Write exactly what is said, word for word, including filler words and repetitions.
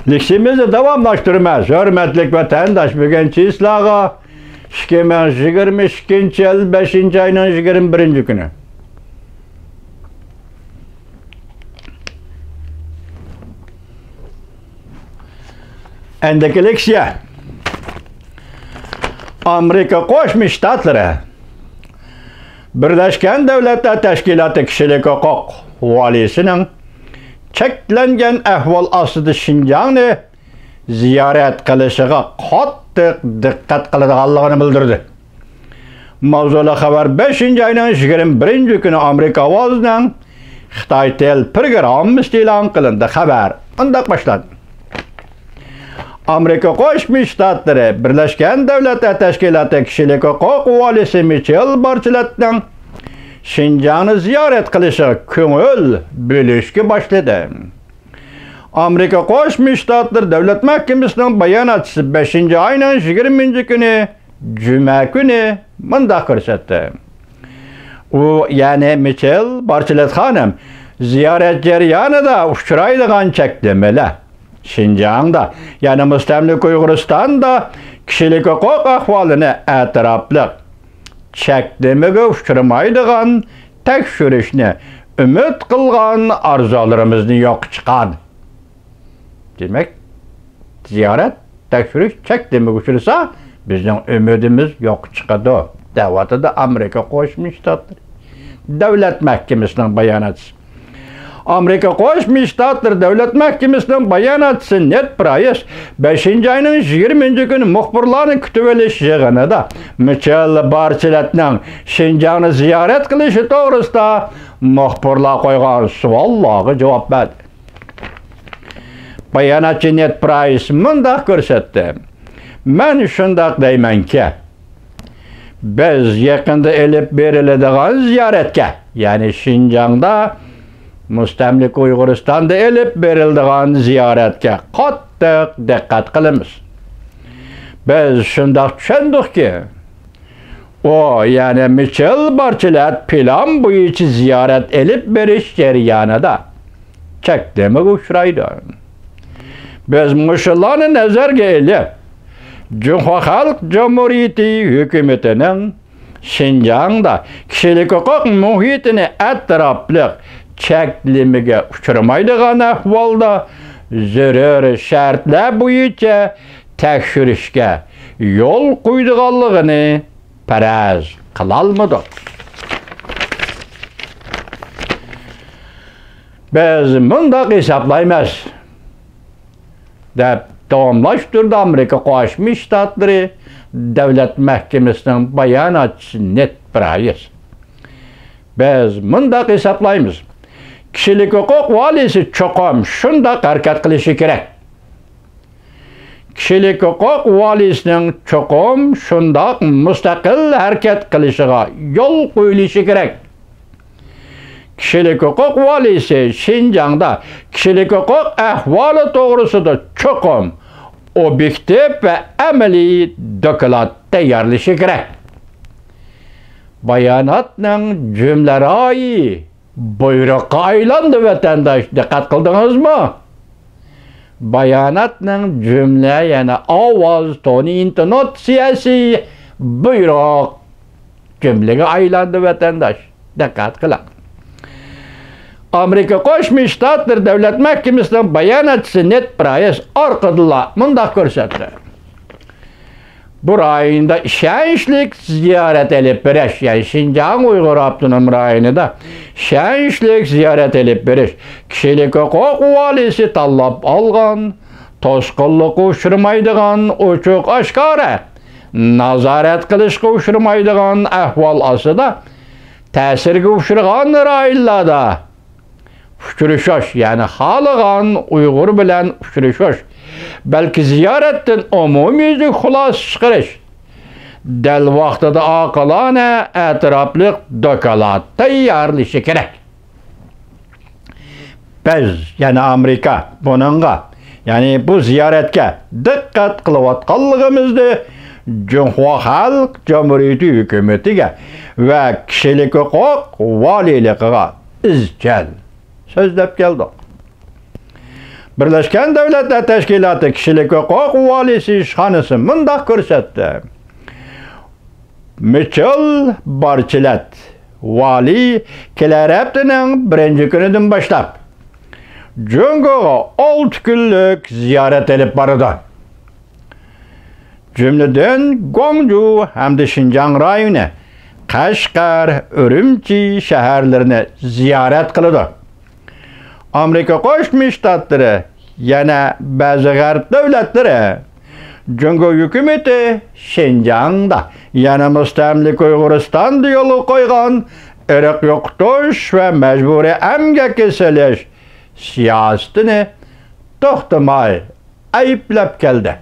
لېكسىيىمىزنى داۋاملاشتۇرىمىز. ھۆرمەتلىك ۋەتەنداش، بۈگۈن چىسلاغا ئىككى مىڭ يىگىرمە ئىككىنچى يىل بەشىنچى ئاينىڭ يىگىرمە بىرىنچى كۈنى. ئەندىكى لېكسىيە. ئامېرىكا قوشما شتاتلىرى بىرلەشكەن دۆلەتلەر تەشكىلاتى كىشىلىك ھوقۇق ۋالىيسىنىڭ چەكلەنگەن ئەھۋال ئاستىدا شىنجاڭنى زىيارەت قىلىشىغا قاتتىق دىققەت قىلىدىغانلىقىنى بىلدۈردى. ماۋزۇلۇق خەۋەر بەشىنچى ئاينىڭ يىگىرمە بىرىنچى كۈنى ئامېرىكا ئاۋازىنىڭ خىتاي تىل پروگراممىسىدا ئېلان قىلىندى. خەۋەر مۇنداق باشلاندى. ئامېرىكا قوشما شتاتلىرى بىرلەشكەن دۆلەتلەر تەشكىلاتى كىشىلىك ھوقۇق ۋالىيسى مىچېل بارچلەتنىڭ شىنجاڭنى زىيارەت قىلىشىغا كۆڭۈل بۆلۈشكە باشلىدى. ئامېرىكا قوشما شتاتلىرى دۆلەت مەھكىمىسىنىڭ باياناتچىسى بەشىنچى ئاينىڭ يىگىرمىنچى كۈنى، جۈمە كۈنى مۇنداق كۆرسەتتى. ئۇ، يەنى مىچېل بارچلېت خانىم، زىيارەت جەريانىدا ئۇچرايدىغان چەكلىمىلەر، شىنجاڭدا، يەنى مۇستەملىكە ئۇيغۇرىستاندا كىشىلىك ھوقۇق ئەھۋالىنى ئەتراپلىق، چەكلىمىگە ئۇچرىمايدىغان تەكشۈرۈشنى ئۈمىد قىلغان ئارزۇلىرىمىزنى يوققا چىقاردى. دېمەك، زىيارەت، تەكشۈرۈش چەكلىمىگە ئۇچرىسا، بىزنىڭ ئۈمىدىمىز يوققا چىقىدۇ، دەۋاتىدۇ ئامېرىكا قوشما شتاتلىرى دۆلەت مەھكىمىسىنىڭ باياناتچىسى. ئامېرىكا قوشما شتاتلىرى دۆلەت مەھكىمىسىنىڭ باياناتچىسى نېد پرايس بەشىنچى ئاينىڭ يىگىرمىنچى كۈنى مۇخبىرلارنى كۈتۈۋېلىش يىغىنىدا مىچېل بارچلەتنىڭ شىنجاڭنى زىيارەت قىلىشى توغرىسىدا مۇخبىرلار قويغان سوئاللارغا جاۋاب بەردى. باياناتچى نېد پرايس مۇنداق كۆرسەتتى: مەن شۇنداق دەيمەنكى، بىز يېقىندا ئېلىپ بېرىلىدىغان زىيارەتكە، يەنى شىنجاڭدا مۇستەملىكە ئۇيغۇرىستاندا ئېلىپ بېرىلىدىغان زىيارەتكە قاتتىق دىققەت قىلىمىز. بىز شۇنداق چۈشەندۇقكى، ئۇ، يەنى مىچېل بارچلەت پىلان بويىچە زىيارەت ئېلىپ بېرىش جەريانىدا چەكلىمىگە ئۇچرايدۇ. بىز مۇشۇلارنى نەزەرگە ئېلىپ، جۇڭخۇا خەلق جۇمھۇرىيىتى ھۆكۈمىتىنىڭ شىنجاڭدا كىشىلىك ھوقۇق مۇھىتىنى ئەتراپلىق چەكلىمىگە ئۇچرىمايدىغان ئەھۋالدا زۆرۈر شەرتلەر بويىچە تەكشۈرۈشكە يول قويىدىغانلىقىنى پەرەز قىلالمىدۇق. بىز مۇنداق ھېسابلايمىز، دەپ داۋاملاشتۇردى ئامېرىكا قوشما شتاتلىرى دۆلەت مەھكىمىسىنىڭ باياناتچىسى نېد پرايس. بىز مۇنداق ھېسابلايمىز، كىشىلىك ھوقۇق ۋالىيسى چوقۇم شۇنداق ھەرىكەت قىلىشى كېرەك. كىشىلىك ھوقۇق ۋالىيسىنىڭ چوقۇم شۇنداق مۇستەقىل ھەرىكەت قىلىشىغا يول قويۇلۇشى كېرەك. كىشىلىك ھوقۇق ۋالىيسى شىنجاڭدا كىشىلىك ھوقۇق ئەھۋالى توغرىسىدا چوقۇم ئوبيېكتىپ ۋە ئەمەلىي دوكلات تەييارلىشى كېرەك. باياناتنىڭ جۈملە رايى بۇيرۇققا ئايلاندى، ۋەتەنداش، دىققەت قىلدىڭىزمۇ؟ باياناتنىڭ جۈملە، يەنى ئاۋاز تونى، ئىنتوناتسىيەسى بۇيرۇق جۈملىگە ئايلاندى، ۋەتەنداش، دىققەت قىلىڭ. ئامېرىكا قوشما شتاتلىرى دۆلەت مەھكىمىسىنىڭ باياناتچىسى نېد پرايس ئارقىدىنلا مۇنداق كۆرسەتتى. بۇ رايوندا ئىشەنچلىك زىيارەت ئېلىپ بېرىش، يەنى شىنجاڭ ئۇيغۇر ئاپتونوم رايونىدا ئىشەنچلىك زىيارەت ئېلىپ بېرىش، كىشىلىك ھوقۇق ۋالىيسى تاللاپ ئالغان، توسقۇنلۇققا ئۇچرىمايدىغان، ئوچۇق ئاشكارا نازارەتكە ئېلىشقا ئۇچرىمايدىغان ئەھۋال ئاستىدا تەسىرگە ئۇچرىغان رايونلاردا ئۇچرىشىش، يەنى خالىغان ئۇيغۇر بىلەن ئۇچرىشىش، بەلكى زىيارەتتىن ئومۇميۈزلۈك خۇلاسە چىقىرىش، دەل ۋاقتىدا ئاقىلانە ئەتراپلىق دوكلات تەييارلىشى كېرەك. بىز، يەنى ئامېرىكا، بۇنىڭغا، يەنى بۇ زىيارەتكە دىققەت قىلىۋاتقانلىقىمىزنى جۇڭخۇا خەلق جۇمھۇرىيىتى ھۆكۈمىتىگە ۋە كىشىلىك ھوقۇق ۋالىيلىقىغا ئىزچىل سۆزلەپ كەلدۇق. بىرلەشكەن دۆلەتلەر تەشكىلاتى كىشىلىك ھوقۇق ۋالىيسى ئىشخانىسى مۇنداق كۆرسەتتى: مىچېل بارچىلەت ۋالىي كېلەر ھەپتىنىڭ بىرىنچى كۈنىدىن باشلاپ جۇڭگوغا ئالتە كۈنلۈك زىيارەت ئېلىپ بارىدۇ. جۈملىدىن گۇاڭجۇ ھەمدە شىنجاڭ رايونى، قەشقەر، ئۈرۈمچى شەھەرلىرىنى زىيارەت قىلىدۇ. ئامېرىكا قوشما شتاتلىرى، يەنە بەزى غەرب دۆلەتلىرى جۇڭگو ھۆكۈمىتى شىنجاڭدا، يەنە مۇستەملىكە ئۇيغۇرىستاندا يولغا قويغان ئىرق يوقىتىش ۋە مەجبۇرىي ئەمگەككە سېلىش سىياسىتىنى توختىماي ئەيىبلەپ كەلدى.